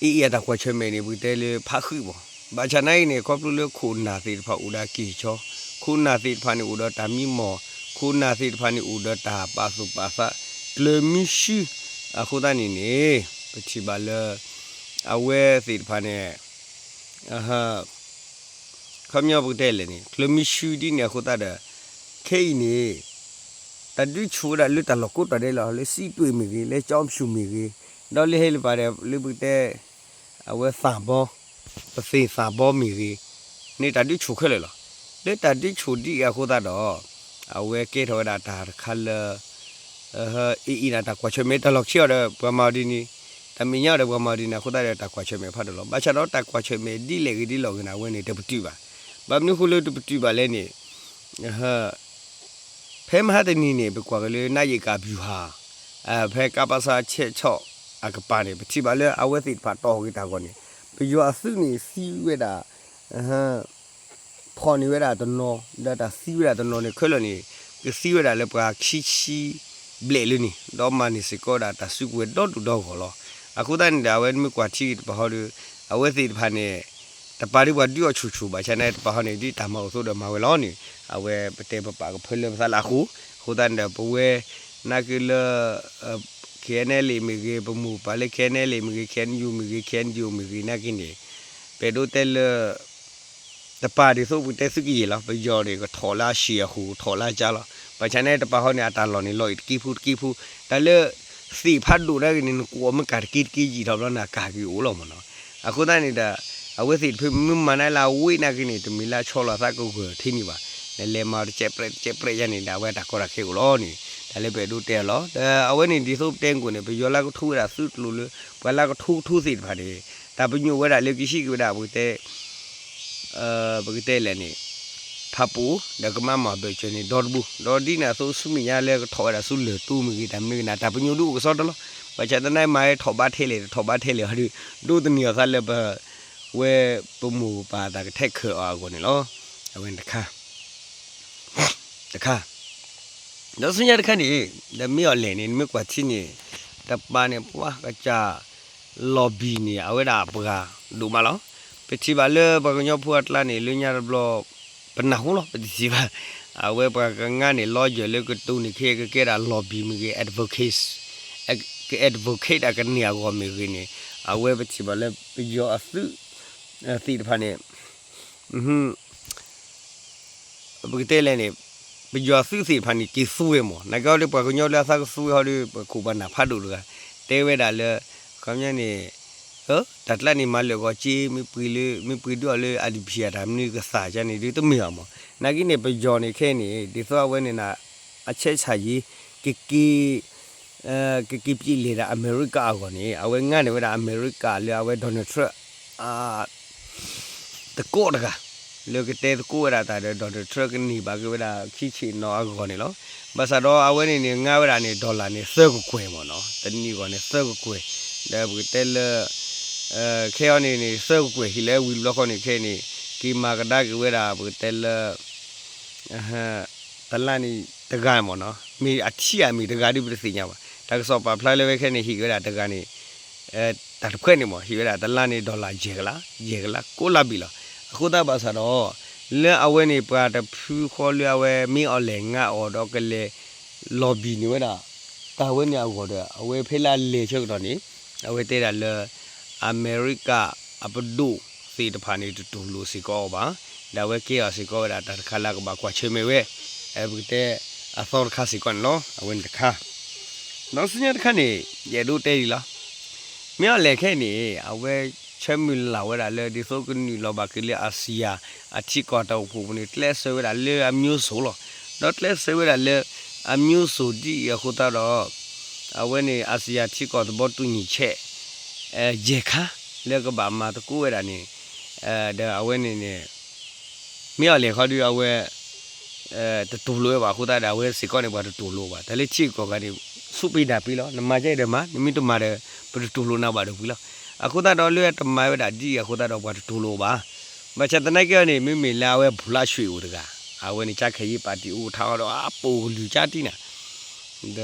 အံၤအံၤအတၢ်ကွၢ်ဆၢၣ်မဲာ်န့ၣ် ပကတဲလၢဖးဃုာ်မး ဘၣ်ဆၣ်နာ်အံၤန့ၣ် ခီဖျိလၢခိၣ်နၢ်သ့ၣ်တဖၣ်အိၣ်ဒီးအကံၢ်အဆီ ခိၣ်နၢ်သ့ၣ်တဖၣ်န့ၣ်အိၣ်ဒီးတၢ်မံမီၢ် ခိၣ်နၢ်သ့ၣ်တဖၣ်န့ၣ်အိၣ်ဒီးတၢ်ပာ်သူၣ်ပာ်သး ကျၢၤမံဆူ အဃိသတးန့ၣ်န့ၣ် ပထံၣ်ဘၣ်လၢ အဝဲသ့ၣ်တဖၣ်န့ၣ် ခီပညီပကတဲလဲၣ်န့ၣ် ကျၢၤမံဆူဒ်န့ၣ်အဃိသတးဒီး ခဲအံၤန့ၣ် တၢ်ဒုးဆူၣ်ဝဲဒၣ်လၢတၢ်လီၢ်ကိးတီၢ်ဒဲးလီၤ လၢစံးတွ့ၣ်မ့ၢ်ဂ့ၤ လၢကၠီဖၠူၣ်မ့ၢ်ဂ့ၤ ဒီးလၢဟဲလၢပၤဒီး လၢပကတဲ အဝဲသၣ်ဘီ ပသ့ၣ်သၣ်ဘီမ့ၢ်ဂ့ၤ န့ၣ်တၢ်ဒုးဆူၣ်ခဲလၢာ်လီၤ. လၢတၢ်ဒုးဆူၣ်ဒ်အံၤအဃိသတးဒီး အဝဲကဲထီၣ်ဝဲဒၣ်တၢ်တခါလၢ အံၤအံၤန့ၣ် တၢ်ကွၢ်ဆၢၣ်မဲာ်တၢ်လီၢ်ခံအီၤဒီး ပှၤမၤအီၤဒ်န့ၣ်, တၢ်မဲာ်ညါအီၤဒီးပှၤမၤအီၤဒ်န့ၣ် အဃိသတးဒီးတၢ်ကွၢ်ဆၢၣ်မဲာ်ဖးဒိၣ်လီၤ. ဘၣ်ဆၣ်ဒီးတၢ်ကွၢ်ဆၢၣ်မဲာ်ဒ်လဲၣ်ဂ့ၤဒ်လဲၣ်ဂ့ၤန့ၣ် အဝဲန့ၣ်တပတုာ်ဘၣ်. ဘၣ်မနုၤအဃိလၢတပတုာ်ဘၣ်လဲၣ်န့ၣ် ဖဲမဟါတနံၤန့ၣ် ပကွၢ်က့ၤလၢနၣ်ယံၤကၣ်ပျူၤဟါ, ဖဲကပစဆဲးဆီၣ်အကပၤန့ၣ် ပထံၣ်ဘၣ်လၢအဝဲသ့ၣ်တဖၣ်တီၢ်က့ၤတၢ်ဂီၤန့ၣ် ပယီၤအသုးန့ၣ်သံဝဲဒၣ် ဖီၣ်န့ၢ်ဝဲဒၣ်တနီၤ ဒီးတၢ်သံဝဲဒၣ်တနီၤန့ၣ် ခဲလၢာ်န့ၣ် ကသံဝဲဒၣ်လၢပှၤခံဆံဘျဲၣ်လၢန့ၣ် ဒီးမၤန့ၢ်စ့ၢ်ကီးဝဲဒၣ်တၢ်စုကဝဲၤဒီဒူၣ်ဒီဂီၢ်လီၤ. အဃိသတးန့ၣ်ဒီး အဝဲမ့ၢ်ကွၢ်ထံက့ၤတပၤဟီဒီး အဝဲသ့ၣ်တဖၣ်န့ၣ် တပၤဒ်ပှၤဒုးအီၤဆူၣ်ဆူၣ် ဘၣ်ဆၣ်န့ၣ် တပၤဟီန့ၣ် ဒ်တၢ်မၤအိၣ်အသိးဒီးမၤဝဲလီၤန့ၣ် အဝဲပတဲပပာ်ကဖၢလၢပသးလၢအဃိ, အဃိသတးန့ၣ်ဒီး ပဝဲနာ်က့လၢ KNLA မ့ၢ်ဂ့ၤ, ပမိၢ်ပၢ်လၢ KNLA မ့ၢ်ဂ့ၤ, KNU မ့ၢ်ဂ့ၤ, KNDO မ့ၢ်ဂ့ၤ နာ်က့န့ၣ် ပအဲၣ်ဒိးတဲလၢ တပၤဒ်သိးပကတဲသုးကယဲၢ်လီၤ. ပယီၤန့ၣ် ကထီၣ်လၢအဆံးအဃိ ကထီၣ်လၢအကါလီၤ. ဘၣ်ဆၣ်န့ၣ် တပၤဟီန့ၣ် အတၢ်လီၢ်န့ၣ် လီၤအံၤတက့ၢ်ဖိတက့ၢ်ဖိ, တၢ်လၢသ့ၣ်ဖးဒိၣ်နာ်က့န့ၣ် နကွီၢ်မ့ၢ်ကၤတက့ၢ်တက့ၢ်ယံာ်ထီၣ်ဘျီန့ၣ် အကၤက့ၤအိၣ်လီၤမ့ၢ်နီၤ. အဃိသတးန့ၣ်ဒီး အဝဲသ့ၣ်တဖုမ့ၢ်မၤန့ၢ်လၢအဝ့ၢ်နာ်က့န့ၣ် တမ့ၢ်လၢအဆီလီၤအသးကဂၢၢ်ထဲန့ၣ်ဘၣ်. နလဲၤမၤတကဲးပြဲးတကဲးပြဲးယါန့ၣ်ဒီး အဝဲတၢ်ကီတၢ်ခဲအိၣ်လီၤန့ၣ် တၢ်လၢပအဲၣ်ဒိးတဲအီၤလီၤ. ဒီးအဝဲန့ၣ်ဒ်သိးပတဲက့ၤန့ၣ် ပယီၤလၢကထိဝဲဒၣ်သုးကျိၤလၢ ပှၤလၢကထိကထိသ့ၣ်တဖၣ်န့ၣ် တၢ်ပညိၣ်ဝဲဒၣ်လၢကဟံးက့ၤဝဲဒၣ်ပကတဲ ပကတဲလဲၣ်န့ၣ် ဖးပူၤ ဒီးကမၤမၤဘၢၣ်စၢၤန့ၣ် ဒီတဘိ ဒီးဒ်န့ၣ်အသိးဆူမဲာ်ညါလၢကထီၣ်ဝဲဒၣ်ဆူလၢၢ်တူမ့ၢ်ဂ့ၤ တၢ်မ့ၢ်ကနၣ် တၢ်ပညိၣ်ဒုးအိၣ်ကစီဒီလီၤ. ဘၣ်ဆၣ်သနာ်က့မၤထီၣ်ဘးထဲလဲၣ် တထီၣ်ဘးထဲလဲၣ်ဟီဒီး ဒိးသန့ၤအီၤသးလၢပ ဝဲပမိၢ်ပၢ်တၢ်ကထဲခဲၣ်အီၤအဂီၢ်န့ၣ်လီၤ. အဝဲန့ၣ်တခါ တခါ ဒီးဆူညါတခါန့ၣ် ဒီးမ့ၢ်အီၤလဲၣ်န့ၣ် နမ့ၢ်ကွၢ်ထံန့ၣ် တပၤန့ၣ် ပှၤကစၢ် လီၤဘံၣ်န့ၣ် အဝဲဒၣ်ပှၤဒိၣ်မးလီၤ. ပထံၣ်ဘၣ်လၢပှၤကညီဖိအကျါန့ၣ် လၢညါတဘျီ ပနၢ်ဟူလီၤ ပတထံၣ်ဘၣ်. အဝဲပှၤကငါန့ၣ် လီယၢၢ်လၢကတိၤန့ၣ်ခဲ ကကဲဒၣ် lobby မ့ၢ်ဂ့ၤ advocates က advocate အကန့ၢ်အဂီၢ်မ့ၢ်ဂ့ၤန့ၣ် အဝဲပထံၣ်ဘၣ်လၢပယီၤအသုး သ့ၣ်တဖၣ်န့ၣ် ပကတဲလဲၣ်န့ၣ် ပယီၤသုးသ့ၣ်တဖၣ်န့ၣ် က့ၤသူဝဲမး နာ်က့ဟီဒီး ပှၤကညီလၢအသးကသူဝဲဟီဒီး ပှၤခိၣ်ပှၤနၢ်ဖးဒိၣ်တဂၤ တဲဝဲဒၣ်လၢ ခီပညီန့ၣ် တၢ်ကျါန့ၣ် မၤလၢာ်ဂီၤက့ မ့ၢ်ပှ့ၤလၢ မ့ၢ်ပှ့ၤဒုးအီၤလၢ အဒံးဖံးအတၢ်မနုၤကသးကန့ၣ်ဒုးတမ့ၢ်ဘၣ်မး နာ်က့န့ၣ် ပယီၤန့ၣ်ခဲအံၤန့ၣ် ဒ်သိးအဝဲန့ၣ် အဆဲးဆၣ်ယံၤ ကက့ၤ ကက့ၤပျံၤလဲၤဒၣ်အမဲရကၤအဂီၢ်န့ၣ် အဝဲငါန့ၢ်ဝဲဒၣ်အမဲရကၤလၢအဝဲ Donald Trump သကိးတဂၤ လၢကတဲသကိးဝဲဒၣ်တၢ်ဒီး Donald Trump ကန့ၢ်ဘၣ်က့ၤဝဲဒၣ်ခံဆံနီၤအဂီၢ်န့ၣ်လီၤ. ဘၣ်ဆၣ်ဒီးအဝဲန့ၣ်န့ၣ် ငါဝဲဒၣ်န့ၣ် dollar န့ၣ် သၢကကွဲၢ်မ့ၢ်နီၤ တနံၣ်အဂီၢ်န့ၣ် သၢကကွဲၢ် ဒီးပကတဲလၢ ခဲအံၤန့ၣ်န့ၣ် သၢကကွဲၢ်ဟံၣ်လၢဝံၤတဘျီဃီန့ၣ် ခဲအံၤန့ၣ် က့ၤမၤကဒါက့ၤဝဲဒၣ် ပကတဲလၢ တလါန့ၣ်တဂၤမ့ၢ်နီၤ မ့ၢ်အထံၣ်ဧါမ့ၢ်တဂၤဒုးပတသ့ၣ်ညါဘၣ်. တၢ်ကစီၣ်ပာ်ဖျါလၢဝဲခဲန့ၣ် ဟ့ၣ်ဝဲဒၣ်တဂၤန့ၣ် တၢ်တဖှဲန့ၣ်မ့ၢ် ဟ့ၣ်ဝဲဒၣ်တလါန့ၣ် dollar ယဲၢ်ကလး ယဲၢ်ကလး ကိးလါဘ့ၣ်လီၤ. အဃိသတးဘၣ်ဆၣ်ဒီး လၢအဝဲန့ၣ် ပှၤတဖုဃီလၢအဝဲမ့ၢ်အီၤလဲၣ်ငါအီၤဒီးကလဲၤ lobby န့ၢ်ဝဲဒၣ် တၢ်ဝဲန့ၣ်အဂီၢ်ဒီး အဝဲဖဲလၢအလဲၤဆၢကတီၢ်န့ၣ် အဝဲတဲဒၣ်လၢ အမဲရကၤအပဒိၣ်သ့ၣ်တဖၣ်န့ၣ် တတူၢ်လိာ်စ့ၢ်ကီးအီၤဘၣ်. ဒီးအဝဲကဲအီၤစ့ၢ်ကီးဝဲဒၣ်တၢ်တခါလၢအကဘၣ်ကွၢ်ဆၢၣ်မဲာ်ဝဲ ပကတဲအသီတခါစ့ၢ်ကီးန့ၣ်လီၤ. အဝဲန့ၣ်တခါ ဒီးဆူညါတခါန့ၣ် ယအဲၣ်ဒိးတဲဒ်လီၤ. မ့ၢ်အီၤလဲၣ်ခဲအံၤန့ၣ် အဝဲဆၢမုၢ်လၢ်ဝဲဒၣ်လၢ ဒ်သိးကနုာ်လီၤဘၣ်က့ၤလၢ အၤစံယၤအထံကီၢ်တၢ်အိၣ်ဖှိၣ်ပူၤန့ၣ် ကျဲးစၢးဝဲဒၣ်လၢအမျိုးစုံလီၤ. ဒီးကျဲးစၢးဝဲဒၣ်လၢအမျိုးစုံဒ်အံၤအဃိသတးဒီး အဝဲန့ၣ် အၤစံယၤထံကီၢ်သဘောတူညီချက် ယဲၢ်ခါ လၢကဘၣ်မၤသကိးဝဲဒၣ်န့ၣ် ဒီးအဝဲန့ၣ်န့ၣ် မ့ၢ်အီၤလဲၣ်ခီဒုးအဝဲ တတူၢ်လိာ်ဝဲဘၣ်အဃိသတးဒီး အဝဲစ့ၢ်ကီးန့ၣ် ပှၤတတူၢ်လိာ်ဘၣ်. တၢ်လၢထံဂုၤကီၢ်ဂၤန့ၣ် စူးပ့ၤဒၣ်ပ့ၤလီၤ. နမၤကဲဒီးမၤ, နမ့ၢ်တမၤဒီး ပတတူၢ်လိာ်နၤဘၣ်ဒီးဝံၤလီၤ. အဃိသတးဒီးလၢတမၤဝဲဒၣ်ဒ်အံၤအဃိသတးဒီး ပှၤတတူၢ်လိာ်ဘၣ်. ဘၣ်ဆၣ်သနာ်က့န့ၣ် မ့မ့ၢ်လၢအဝဲ ဖူလးရွှ့ၣ်အိၣ်တဂၤ, အဝဲန့ၣ် ကၠါခဲၣ်ယံပၣ်တံၣ်အိၣ်ထီၣ်ဒီး အပိာ်ကလုာ်ကၠါတံၢ်နၤ ဒီးသ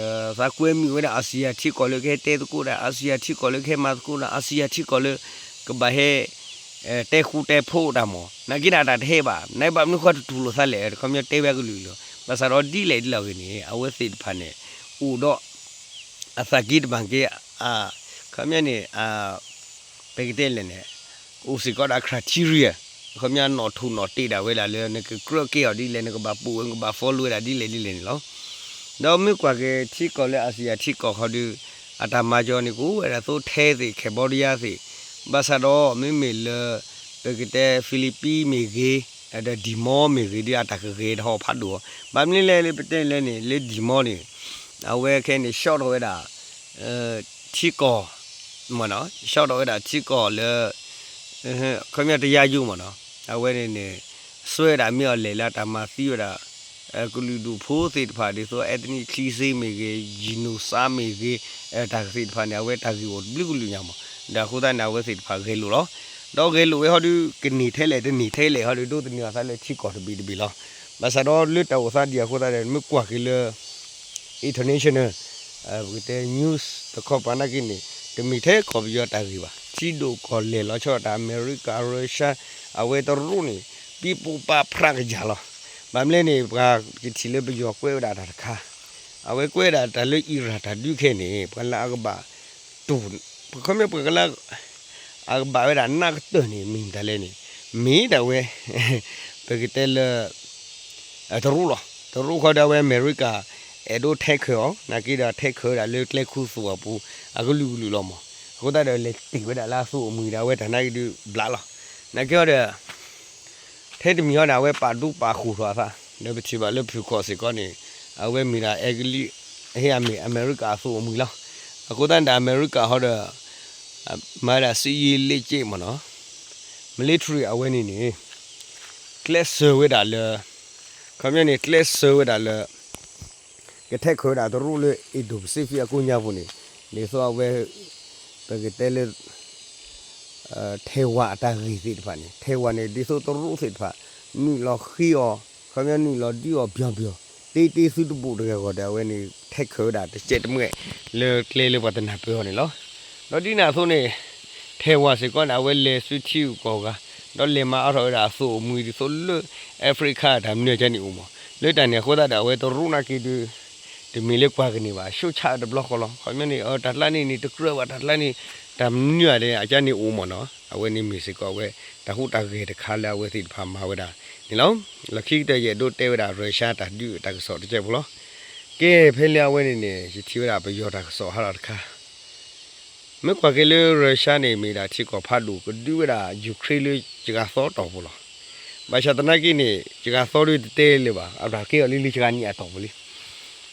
းကွဲမုာ်ဝဲဒၣ် အၤစံယၤထံကီၢ်လၢကဟဲတဲသကိးဒီး အၤစံယၤထံကီၢ်လၢကဟဲမၤသကိးဒီး အၤစံယၤထံကီၢ်လၢ ကဘၣ်ဟဲ တဲဃူတဲဖိးတၢ်မး, နာ်က့န့ၣ် အတၢ်တဟဲဘၣ်, နဘၣ်မနုၤဃီတတူၢ်လိာ်သးလဲၣ်, တခီပညီတဲဝဲကလုာ်လီၤ. ဘၣ်ဆၣ်ဒီးဒ်လဲၣ်ဒ်လဲၣ်ဂ့ၤန့ၣ် အဝဲသ့ၣ်တဖၣ်န့ၣ် အိၣ်ဒီး အသးက့တမၤက့ ခီပညီန့ၣ် ပကတဲလဲၣ်န့ၣ် အိၣ်စ့ၢ်ကီးဒီး criteria ခီပညီနီၣ်ထိၣ်နီၣ်တ့ၢ်ဒၣ်ဝဲဒၣ်လၢ နကကြၢးကဲအီၤဒ်လဲၣ်, နကဘၣ်ပိာ်ဝဲ နကဘၣ် follow ဝဲဒၣ်ဒ်လဲၣ်ဒ်လဲၣ်န့ၣ်လီၤ. ဒီးမ့ၢ်ကွၢ်က့ၤထံကီၢ်လၢ အၤစံယၤထံကီၢ်ခီဒုး အတၢ်မၤကီၤန့ၣ် ကအိၣ်ဝဲဒၣ်သိးထဲသ့ၣ် Cambodia သ့ၣ်, ဘၣ်ဆၣ်ဒီးမ့မ့ၢ်လၢ ပကတဲ Philippines မ့ၢ်ဂ့ၤ, ဒီး Timor မ့ၢ်ဂ့ၤဒုး အတၢ်ကဂ့ၤတဟီၣ်ဖးဒိၣ်အီၤ, ဘၣ်မနုၤလဲၣ်လၢပတဲလဲၣ်န့ၣ် လၢ Timor န့ၣ် အဝဲခဲအံၤန့ၣ် ရှီၣ်ထီၣ်ဝဲဒၣ် ထံကီၢ် မ့ၢ်နီၤ, ရှီၣ်ထီၣ်ဝဲဒၣ်ထံကီၢ်လၢ ခီပညီတယါယိမ့ၢ်နီၤ, အဝဲန့ၣ်န့ၣ် စွဲဒၣ်မ့ၢ်အီၤလဲၣ်လၢတၢ်မၤသံဝဲဒၣ် ကလုာ်ဒူၣ်ဖိသ့ၣ်တဖၣ် ဒ်သိး ethnic cleansing မ့ၢ်ဂ့ၤ, genocide မ့ၢ်ဂ့ၤ, တၢ်သ့ၣ်တဖၣ်န့ၣ် အဝဲတၢ်ဂ့ၢ်အိၣ်တဘျုးကလုာ်ညါမး, ဒီးအဃိသတးန့ၣ် အဝဲသ့ၣ်တဖၣ်ဂဲၤလိာ်လီၤ. ဒီးဂဲၤလိာ်ဝဲဟီဒီး ကန့ၢ်ထဲလဲၣ်တန့ၢ်ထဲလဲၣ်ဟီဒီး ဒိးသန့ၤအသးလၢထံကီၢ်တဘ့ၣ်တဘ့ၣ်လီၤ. ဘၣ်ဆၣ်ဒီးလၢတၢ်အိၣ်သးဒံးအဃိသတးဒီး မ့ၢ်ကွၢ်က့ၤလၢ international ပကတဲ news တခီပၤနာ်က့န့ၣ် တမ့ၢ်ထဲကီၢ်ပယီၤတၢ်ဂ့ၢ်ဘၣ်. ထံဒိၣ်ကီၢ်လဲၢ်လီၤဆီဒၣ်တၢ် အမဲရကၤ ရၢရှါ အဝဲတရူးန့ၣ် ပံပူပာ်ဖျါကယၤလီၤ. ဘၣ်မနုၤလဲၣ်န့ၣ် ပှၤကထံၣ်လၢပယီၤကွဲးဝဲဒၣ်တၢ်တခါ, အဝဲကွဲးဒၣ်တၢ်လၢ Iran တၢ်ဒုးခဲအံၤန့ၣ် ပှၤလၢအကဘၣ် တူၢ် ခီပညီပှၤကလၢ အကဘၣ်ဝဲဒၣ်နးကတၢၢ်န့ၣ် မ့ၢ်မတၤလဲၣ်န့ၣ် မ့ၢ်ဒၣ်ဝဲ ပကတဲလၢ တရူးလီၤ. တရူးဃီဒီးအဝဲအမဲရကၤ အဲၣ်ဒိးထဲးခၢးအီၤ နာ်က့ဒီးထဲးခၢးဝဲဒၣ်လၢကျဲခူသူၣ်အပူၤ အကလုာ်ကလုာ်လီၤမး. အဃိသတးဒီးလဲၤတ့ၢ်ဝဲဒၣ်လၢအသုးအိၣ်မှံၤဒီး အဝဲတၢ်နာ်က့ဒုးဘျးလီၤ. နာ်က့ဒီး ထဲတမံၤဟီဒီး အဝဲပာ်ဒူပာ်ဃိၣ်ထီၣ်အသး ဒီးပထံၣ်ဘၣ်လၢဖုၣ်ခီၣ်စ့ၢ်ကီးန့ၣ် အဝဲမ့ၢ်ဒၣ်အဲကလံး ဟ့ၣ်အမ့ၢ်အမဲရကၤအသုးအိၣ်မှံၤလီၤ. အဃိသတးန့ၣ်ဒီး အမဲရကၤဟီဒီး မၤဒၣ်စစ်ရေးလေ့ကျင့်မ့ၢ်နီၤ military အဝဲန့ၣ်န့ၣ် ကျဲးစၢးဝဲဒၣ်လၢ ခီပညီန့ၣ် ကျဲးစၢးဝဲဒၣ်လၢ ကထဲးခၢးဝဲဒၣ်တရူးလၢ Indo-Pacific အကိးညါပူၤန့ၣ် ဒ်သိးအဝဲ ပကတဲလၢ ထဲဝၤအတၢ်ဂ့ၢ်သ့ၣ်တဖၣ်န့ၣ် ထဲဝၤန့ၣ် ဒ်သိးတရူးသ့ၣ်တဖၣ် နုာ်လီၤဃ့အီၤ ခီပညီနုာ်လီၤဒုးအီၤပျီပျီ တ့တ့သုတဘူးတဂၤဂီၢ်ဒီး အဝဲန့ၣ် ထဲးခၢးဝဲဒၣ်တစဲးတမှဲး လၢကျဲလၢပှၤတနၢ်ပၢၢ်အီၤန့ၣ်လီၤ. ဒီးဒ်န့ၣ်အသိးန့ၣ် ထဲဝၤစ့ၢ်ကီးန့ၣ် အဝဲလဲၤဆူထံဂုၤကီၢ်ဂၤ ဒီးလဲၤမၤအါထီၣ်ဝဲဒၣ်အသုးအိၣ်မှံၤဒ်သိးလၢ Africa တၢ်မနုၤကန့ၣ်အိၣ်မး လၢတၢ်န့ၣ်အဃိသတးဒီး အဝဲတရူးနာ်က့ဒုး တမ့ၢ်လၢကွၢ်ကန့ၢ်ဘၣ် ရှုတ်ချတဘျီဃီလီၤ. ခီပညီန့ၣ် တၢ်ကျါန့ၣ်န့ၣ် တကြၢးဘၣ် တၢ်ကျါန့ၣ် တၢ်မနုၤလဲၣ် အကန့ၣ်အိၣ်မးနီၤ အဝဲန့ၣ်မ့ၢ်စ့ၢ်ကီးအဝဲ တၢ်ဟူးတၢ်ဂဲၤတခါလၢအဝဲသ့ၣ်တဖၣ်မၤဝဲဒၣ်န့ၣ်လီၤ. လီၢ်ခံကတၢၢ်ယအဲၣ်ဒိးတဲဝဲဒၣ် Russia တၢ်ဒုးတၢ်ကစီၣ်တစဲးဖိလီၤ. ကဲ ဖဲလၢအဝဲန့ၣ်န့ၣ် ယထံၣ်ဝဲဒၣ်ပယီၤတၢ်ကစီၣ်ဟးထီၣ်တခါ မ့ၢ်ကွၢ်က့ၤလၢ Russia န့ၣ် မ့ၢ်ဒၣ်ထံကီၢ်ဖးဒိၣ်ကဒုးဝဲဒၣ် Ukraine လၢစှၤသီတီၢ်ပူၤလီၤ. ဘၣ်ဆၣ်သနာ်က့န့ၣ် စှၤသီဒုးတတဲလၢၤဘၣ် အတၢ်ကဲအီၤလံလၢစှၤနံၣ်အတီၢ်ပူၤလံ.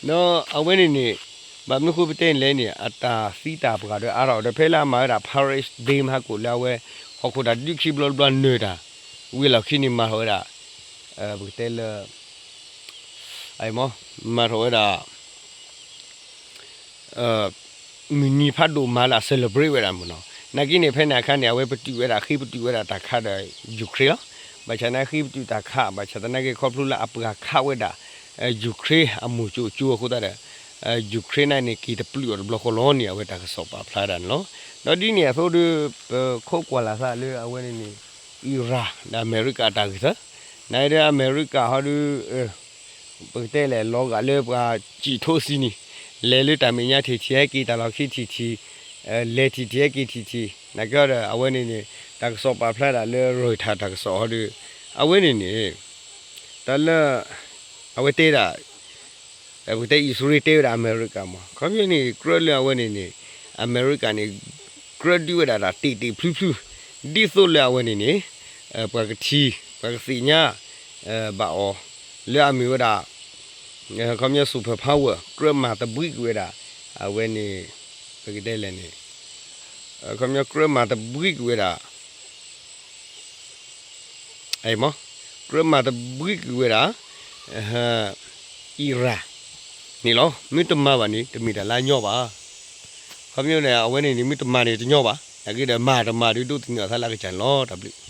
ဒီးအဝဲန့ၣ်န့ၣ် ဘၣ်မနုၤဃိပတဲန့ၣ်လဲၣ်န့ၣ် အတၢ်သံတၢ်ပှၢ်ဒီးအါထီၣ်ဒီး ဖဲလၢအမၤဝဲဒၣ် Paris Dam ဟးကိာ်လၢအဝဲ ဟီၣ်ခိၣ်တၢ်ဒုးခံဘျီတဘျီနၢၤတၢ် ဝံၤလီၢ်ခံန့ၣ်မၤထီၣ်ဝဲဒၣ် ပကတဲလၢ မၤထီၣ်ဝဲဒၣ် မုၢ်နံၤဖးဒိၣ်မၤလၢ celebrate ဝဲဒၣ်မ့ၢ်နီၤ. နာ်က့န့ၣ် ဖဲန့ၣ်အခါန့ၣ် အဝဲပတုာ်ဝဲဒၣ် ဃ့ပတုာ်ဝဲဒၣ်တၢ်ခးဒီး Ukraine လီၤ. ဘၣ်ဆၣ်န့ၣ် ဃ့ပတုာ်တၢ်ခး ဘၣ်ဆၣ်သနာ်က့ ခီဖျိလၢအပှၤခးဝဲဒၣ် Ukraine အမိၢ်ကၠိကၠိအဃိသတးဒီး Ukraine န့ၣ် က့ၤတပျုာ်အီၤတဘျီဃီလီၤန့ၣ် အဝဲတၢ်ကစီၣ်ပာ်ဖျါဒၣ်န့ၣ်လီၤ. ဒီးဒ်န့ၣ်အသိးဒီး ပခိးကွၢ်လၢ်သးလၢအဝဲန့ၣ်န့ၣ် Iran ဒီးအမဲရကၤအတၢ်ဂ့ၢ်သၢ နာ်က့ဒီးအမဲရကၤဟီဒီး ပကတဲလဲၣ် လီၤဂာ်လၢပှၤစံၣ်ထိစံနံၤ လဲၤလၢတၢ်မဲာ်ညါထံၣ်ထံၣ် ဟဲက့ၤတၢ်လီၢ်ခံထံၣ်ထံၣ် လဲၤထံၣ်ထံၣ် ဟဲက့ၤထံၣ်ထံၣ် နာ်က့ဒီး အဝဲန့ၣ်န့ၣ် တၢ်ကစီၣ်ပာ်ဖျါဒၣ်လၢ Reuters တၢ်ကစီၣ်ဟီဒီး အဝဲန့ၣ်န့ၣ် တၢ်လၢ အဝဲတဲဒၣ် ပကတဲအံၣ်စရ့လး တဲဝဲဒၣ်အမဲရကၤမး ခီပညီန့ၣ် ကြၢးလၢအဝဲန့ၣ်န့ၣ် အမဲရကၤန့ၣ် ကြၢးဒုးဝဲဒၣ်တၢ်တ့ၢ်တ့ၢ်ဖျုဖျု ဒ်သိးလၢအဝဲန့ၣ်န့ၣ် ပှၤကထံၣ် ပှၤကသ့ၣ်ညါ ဘၣ်အီၤ လၢအမ့ၢ်ဝဲဒၣ် ခီပညီ super power ကြၢးမၤသဘှံးကွံာ်ဝဲဒၣ် အဝဲန့ၣ် ပကတဲလဲၣ်န့ၣ် ခီပညီကြၢးမၤသဘှံးကွံာ်ဝဲဒၣ် မ့ၢ် ကြၢးမၤသဘှံးကွံာ်ဝဲဒၣ် Iran န့ၣ်လီၤ. မ့ၢ်တမၤဘၣ်န့ၣ် တမ့ၢ်တၢ်လၢအညီဘၣ်. ခီပညီန့ၣ် အဝဲန့ၣ်န့ၣ် မ့ၢ်တမၤန့ၣ်တညီဘၣ်. နာ်က့ဒီးမၤတမၤဒီး ဒိးသန့ၤအသးလၢအကစၢ်န့ၣ်လီၤ. တၢ်ဘျုး